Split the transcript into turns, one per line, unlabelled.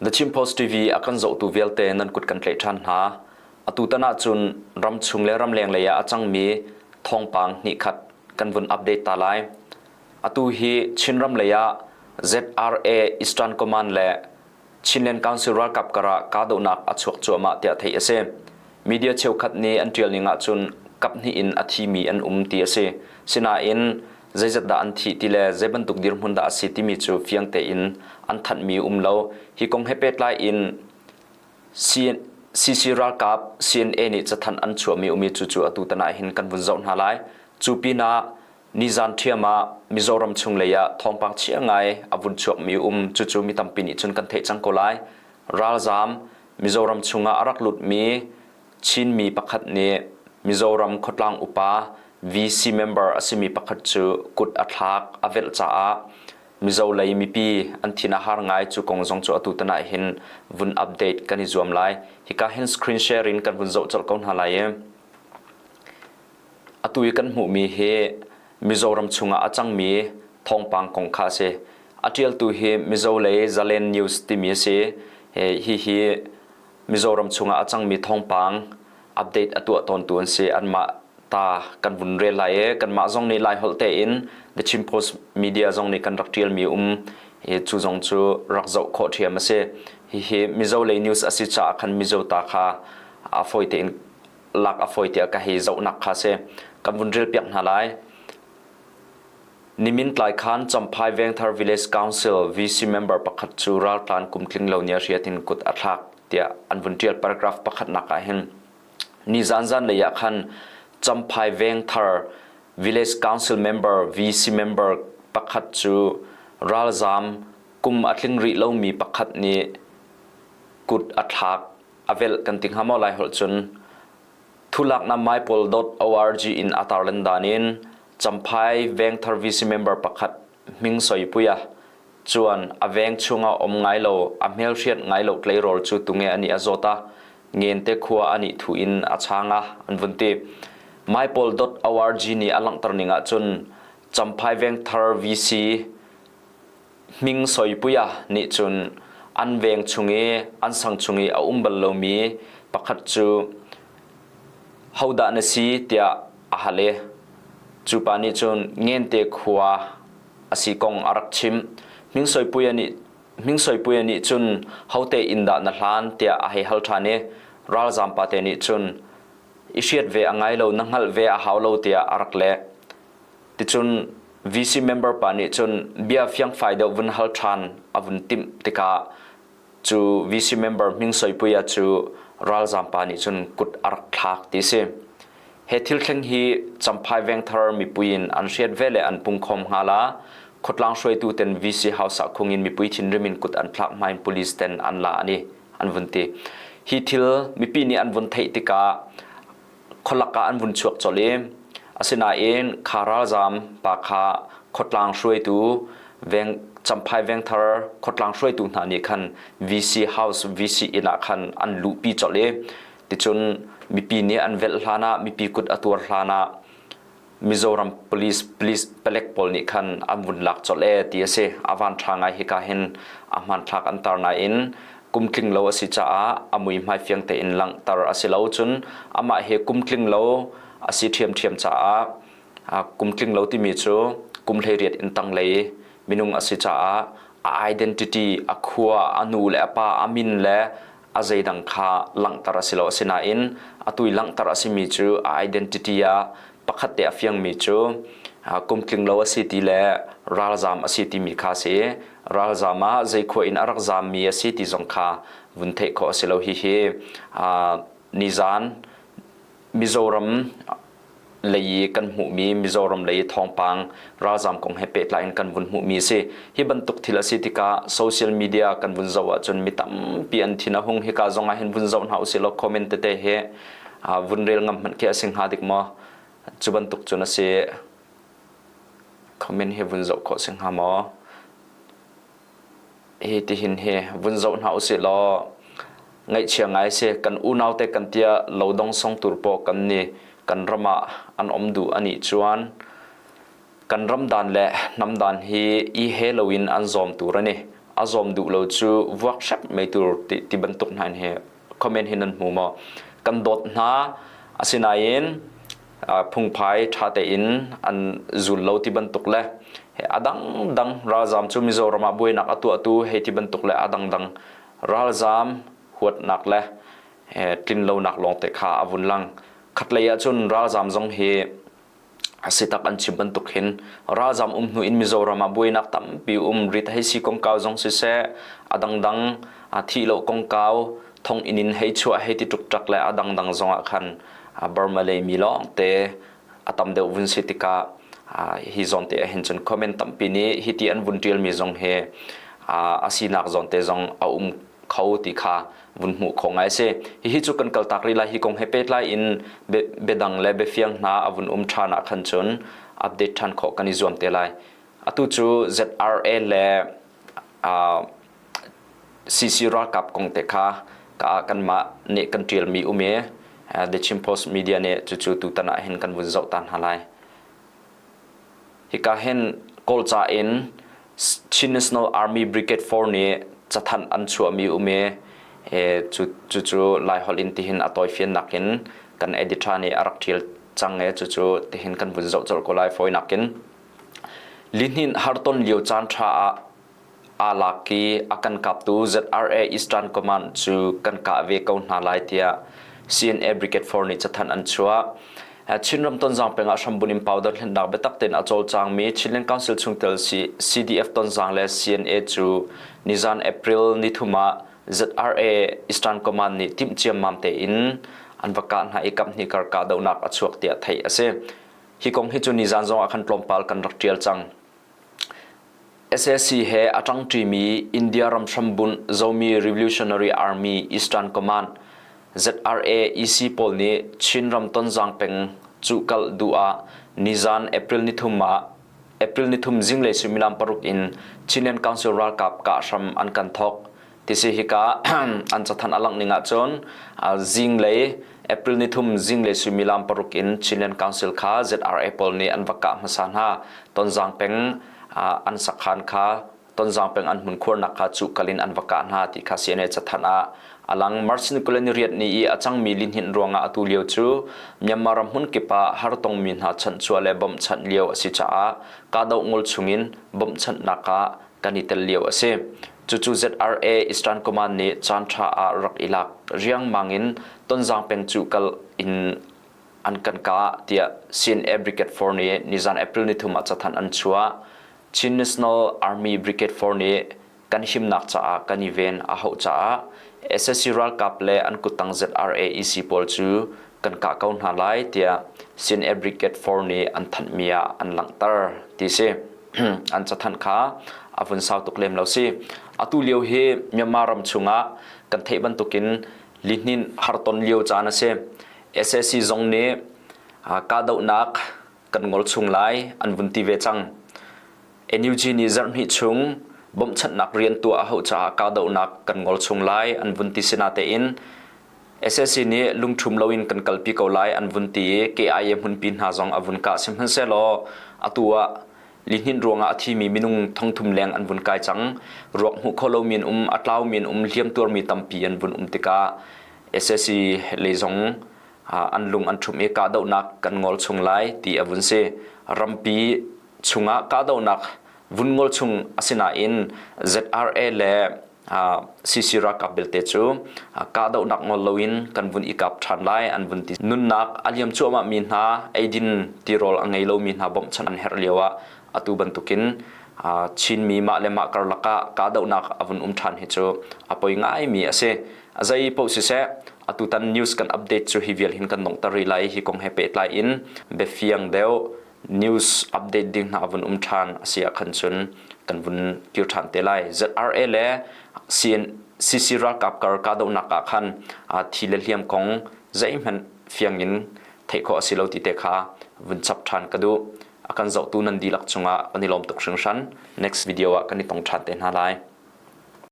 The Chin Post TV a kan zohtu vialte nan kut kan tlaih ṭhan hna. Atutan ahcun ramchung le ramleng lei ah a cangmi thawngpang hnihkhat kan vun update ta lai. Atu hi Chinram lei ah ZRA Eastern Command le Chinland Council ralkap karah kahdohnak a chuak cuahmah tiah theih a si. Media cheukhat nih an ṭial ning ahcun kaphnih in a thimi an um ti a si. Sinain zeizat dah an thih ti le zei bantuk dirhmun dah a si timi cu fiang tein an thanhmi um lo. Hi kong he pehtlai in CC ralkap CNA nih cathanh an chuahmi umi cu cu atu tan ah hin kan vun zoh hna lai. Cu pinah nizan ṭhiam ah Mizoram chung lei ah thawngpang chia ngai a vun chuakmi um cucu mi tampi nih cun kan theih cang ko lai. Ralzaam Mizoram chungah a rak lutmi Chinmi pakhat nih Mizoram khuatlang upa VC member a simi pakhat cu kut a thlak a velh caah Mizo lei mipi an thin a har ngai cu kong zong cu atu tan ah hin vun update kan i zuam lai. Hika hin screen share in kan vun zoh colh ko hna lai i atu i kan hmuhmi hi Mizoram chungah a cangmi thawngpang kong kha a si. A ṭialtu hi Mizo lei Zalen News timi a si. Hihi Mizoram chungah a cangmi thawngpang update a tuah tawntu an si. Anmah ta kan vun rel lai i kanmah zong nih Laiholh tein The Chin Post Media zong nih kan rak ṭialmi um i cu zong cu rak zoh khawh ṭhiam a si. Hihi Mizo lei news a si caah khan Mizo ta kha a fawi tein lak a fawi tiah ka hei zohnak kha si. Kan vun rel piak hna lai. Nimin tlai khan Champhai Vengthar Village Council VC member pakhat cu raltlan kumtling lo nih a hriat in kut a thlak tiah an vun ṭial paragraph pakhatnak ah hin nizan zanlei ah khan Champhai Vengthar Village Council member VC member pakhat cu ralzaam kum a tling rih lomi pakhat nih kut a thlak a velh kan ti hnga maw lai holh cun Thulaknak maipawl.org in a tarlan dan in Champhai Vengthar VC member pakhat Hming Soipuia chuan a veng chungah um ngai lo a hmelhriat ngai lo tleirawl cu tunge ani a zawt a ngente khua ani thu in a chang a an vun ti. Maipawl.org nih a langhter ning ahcun Champhai Vengthar VC Hming Soipuia nih cun an veng chung i an sang chung i a um bal lomi pakhat cu hodah na si tiah a hal i cu pa nih cun Ngente khua a si kong a rak chimh. Hming Soipuia nih Hming Soipuia nih cun hote inn dah na hlan tiah a hei hal ṭhan i ralzaam pate nih cun i hriat ve a ngai lo na hngalh ve a hau lo tiah a rak leh. Ticun VC member pa nih cun bia fiangfai deuh vun hal ṭhan a vun timh tikah cu VC member Hming Soipuia cu ralzaam pa nih cun kut a rak thlak ti si. He thil thleng hi Champhai Vengthar mipui in an hriat ve le an pungkhawm hnga la khuatlang hruaitu ten VC House ah khung in mipui thinrim in kut an thlak hmain police ten an la ani an vun ti. Hi thil mipi nih an vun theih tikah khualak ah an vun chuak colh i asinain kha ralzaam pa kha khuatlang hruaitu veng Champhai vengthar khuatlang hruaitu hna nih khan VC House VC inn ah khan an luhpi colh i ticun mipi nih an velh hlan ah mipi kut a tuar hlan ah Mizoram police police palek pawl nih khan an vun lak colh e ti a si. A van ṭha ngai hika hin a hmanthlak an tar nain kum tling lo a si caah a muihmai fiang tein langhter a si lo cun amah hi kum tling lo a si ṭhiamṭhiam caah kum tling lo timi cu kum 18 in tanglei minung a si caah a identity a khua a nu le a pa a min le a zeidang kha langhter a si lo asinain atu i langhter a simi cu a identity ah pakhat te a fiangmi cu kum tling lo a si ti le ralzaam a si timi kha a si ralzaam ah zeikhua in a rak zaammi a si ti zong kha vun theih khawh a si lo hihi nizan Mizoram lei i kan hmuhmi Mizoram lei thawngpang ralzaam kong he pehtlai in kan vun hmuhmi a si. Hi bantuk thil a si tikah social media kan vun zoh ahcun mi tampi an thin a hung hika zong ah hin vun zoh hna usih law comment tete hi vun rel ngam hmanh khi a si hnga dik maw? Cu bantuk cun a si. Comment hi vun zoh khawh si hnga maw? Hi tihin hi vun zoh hna usih law ngaihchia ngai si kan unau te kan tia lodong song tur paw kan ni kan ram ah an om duh ani chuan kan ram dan le hnam dan hi i he loin an zawm tur ani. A zawm duh lo cu vuak hrep mei tur ti bantuk hna in hi comment hi nan hmu maw? Kan dawt hna asinain phungphai ṭha tein an zul lo ti bantuk le a dangdang ralzam cu Mizoram ah buainak a tuahtu hei ti bantuk le a dangdang ralzam huatnak le tlinlonak lawngte kha a vun lang. Khatlei ahcun ralzam zong hi a si tak an chim bantuk hin ralzam um hnu in Mizoram ah buainak tampi um rit hei si kongkau zong siseh a dangdang a thih lo kongkau thonginn in hei chuah hei ti ṭukṭak le a dangdang zong ah khan Burma lei mi lawngte a tam deuh vun si tikah hi zawn te ah hin cun comment tampi nih hi ti an vun ṭialmi zong hi a sinak zawn te zong a um kho ti kha vun hmuh kho ngai si. Hihi cu kan kaltak rih lai. Hi kong he pehtlai in biadang le biafiang hna a vun um ṭhan ah khan cun update ṭhan khawh kan i zuam te lai. Atu cu ZRA le CC ralkap kong te kha ka kanmah nih kan ṭialmi um i The Chin Post Media nih cucu tutan ah hin kan vun zoh ta hna lai. Hika hin Kawlca in Chin National Army Brigade 4 nih cathanh an chuahmi um i cucu Laiholh in tihin a tawifiannak in kan editor nih a rak ṭial cang i cucu tihin kan vun zoh colh ko lai fawinak in. Lihnin harton lio caan ṭha ah aa lak i a kan kaptu ZRA Eastern Command cu kan kah ve ko hna lai tiah CNA Brigade 4 nih cathanh an chuah. Chinram Tonzang peng ah hrambun in powder hlennak biatak tein a cawlcangmi Chinland Council chungtel CDF Tonzang le CNA cu nizan April nithum ah ZRA Eastern Command nih timh ciammam tein an va kah hna i kaphnih kar kahdohnak a chuak tiah theih a si. Hi kong hi cu nizan zong ah khan tlawmpal kan rak ṭial cang. Sac he a ṭangṭimi India ram hrambunh Zomi Revolutionary Army Eastern Command ZRA-EC pawl nih Chinram Tonzang peng cuhkalh duh ah nizan April nithum ah April nithum zinglei suimilam paruk in Chinland Council ralkap kah hram an kan thawk. Tisi hika an cathanh a langh ning ahcun zinglei April nithum zinglei suimilam paruk in Chinland Council kha ZRA pawl nih an va kah hmasa hna. Tonzang peng an sakhan kha Tonzang peng an hmunkhuarnak kha cuhkal in an va kah hna ti kha CNA cathanh ah a lang. March ni 28 ni i a cangmi lihninh ruangah atu lio cu Myanmar ram hmun kip ah hartongmi hna chanhchuah le bawmhchanh lio a si caah kahdoh ngol chungin bawmhchanhnak ah kan i tel lio a si. Cucu ZRA Eastern Command nih caanṭha ah rak i lak riangmang in Tonzang peng cu kal in an kan kah tiah CNA Brigade 4 nih nizan April nithum ah cathanh an chuah. Chin National Army Brigade 4 nih kan himnak caah kan i ven a hauh caah SSC ralkap le an kuttang ZRA EC pawl cu kan kah ko hna lai tiah CNA Brigade 4 nih an thanhmi ah an langhter ti si. An cathanh kha a vun sau tuk lem lo si. Atu lio hi Myanmar ram chungah kan theih bantukin lihnin harton lio caan a si. SAC zong nih kahdohnak kan ngol chung lai an vun ti ve cang. NUG nih zarhhnih chung bawmhchanhnak rian tuah a hauh caah kahdohnak kan ngol chung lai an vun ti sinatein SAC nih lungṭhum loin kan kalpi ko lai an vun ti i KIA hmunpi hna zong a vun kah. Sihmanhsehlaw atu ah lihninh ruangah a thimi minung thongthum leng an vun kai cang. Ruak hmuh kho lomi an um, a tlaumi an um, hliamtuarmi tampi an vun um tikah SAC lei zong an lung an ṭhum i kahdohnak kan ngol chung lai ti a vun si. Rampi chungah kahdohnak vun ngol chung asinain ZRA le CC ralkap belte cu kahdohnak ngol loin kan vun i kap ṭhan lai an vun ti. Nunnak a liam cuahmah mi hna eidin tirawl a ngei lomi hna bawmhchanh an herh lio ah atu bantukin Chinmi mah le mah karlak ah kahdohnak a vun um ṭhan hi cu a poi ngaimi a si. Zei paoh siseh atutan news kan update cu hi vial hin kan donghter rih lai hi kong he pehtlai in biafiang deuh news update ding hna a vun um ṭhan a si ahkhan cun kan vun kir ṭhan te lai. ZRA le CN, CC ralkap kar kahdohnak ah khan thi le hliam kong zeihmanh fiang in theih khawh a si lo ti te kha vun chap ṭhan ka duh. A kan zohtu nan dihlak cungah kan i lawm tuk hringhran. Next video ah kan i tong ṭhan te hna lai.